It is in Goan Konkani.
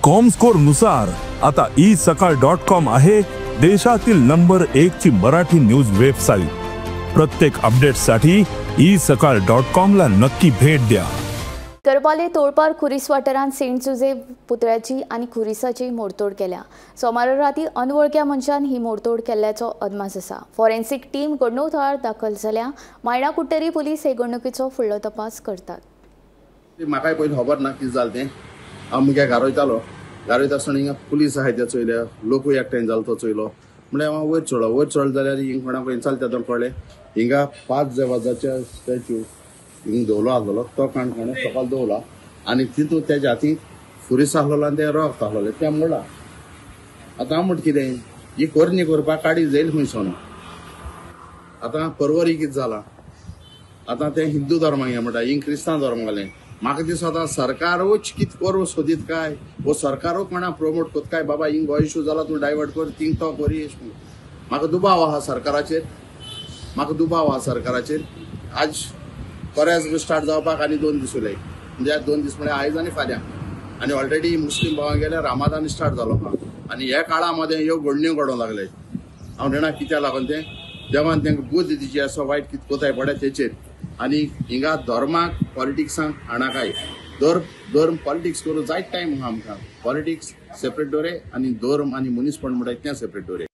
कॉमस्कोर नुसार आता ई सकाळ डॉट कॉम आहे देशातील नंबर 1 ची मराठी न्यूज वेबसाईट। प्रत्येक अपडेटसाठी ई सकाळ डॉट कॉम ला नक्की भेट द्या। करपाले तोळपार खुरीस वाठारांत सेंट जुझे पुतळ्याची आनी खुरिसाची मोडतोड केल्या। सोमारा राती अनवळख्या मनशान ही मोडतोड केल्ल्याचो अदमास आसा। फॉरेन्सिक टीम घडणूक थळार दाखल जाल्या। मायणा कुट्टरी पुलीस हे घडणुकीचो फुडलो तपास करतात। म्हाकाय पयलीं खबर ना कितें जालें तें। हांव मुगे घरा वयतालो, घरा वयता आसतना हिंगा पुलीस आहाय ते चोयले, लोकूय एकठांय जालो तो चोयलो। म्हणल्यार हांव वयर चडलो, वयर चडलो जाल्यार हिंगा कोणा पळय चलता तेन्ना कळ्ळें हिंगा 5 देवाजाच्या स्टॅच्यू हिंग दवरलो आसलेलो, तो काण कोणें सकाळ दवरला आनी तितून तेज्या हातीन खुरीस आसलेलो आनी तें रक्त आसलेलें तें मोडलां। आतां हांव म्हणटा कितें ही करणी करपाक काडी जायल खंयसोन। आतां परवरी कितें जालां, आतां तें हिंदू धर्माक हें म्हणटा, हिंग क्रिस्तांव धर्म घालें। म्हाका दिसता सरकारूच कितें करूं सोदीत काय, वो सरकारूच कोणा प्रमोट करता काय, बाबा हिंग हो इशू जाला तूं डायवर्ट कर, थिंग तो करी। म्हाका दुबाव आहा सरकाराचेर, म्हाका दुबाव आहा सरकाराचेर। आज कोरेज स्टार्ट जावपाक आनी 2 दीस उरले, म्हणजे 2 दीस म्हळ्यार आयज आनी फाल्यां। आनी ऑलरेडी मुस्लीम भावां गेल्या रामादान स्टार्ट जालो आहा आनी ह्या काळा मदें ह्यो घडण्यो घडोवंक लागले। हांव जाणा कित्याक लागून तें, देवान तांकां बुद्द दिची असो वायट कितें कोताय पडटा तेचेर। आनी हिंगा धर्माक पॉलिटिक्सांक हाणाकाय, धर्म पॉलिटिक्स करूं जायत टायम आहा आमकां। पॉलिटिक्स सेपरेट दवरे आनी धर्म आनी मनीसपण म्हणटा तें सेपरेट दवरे।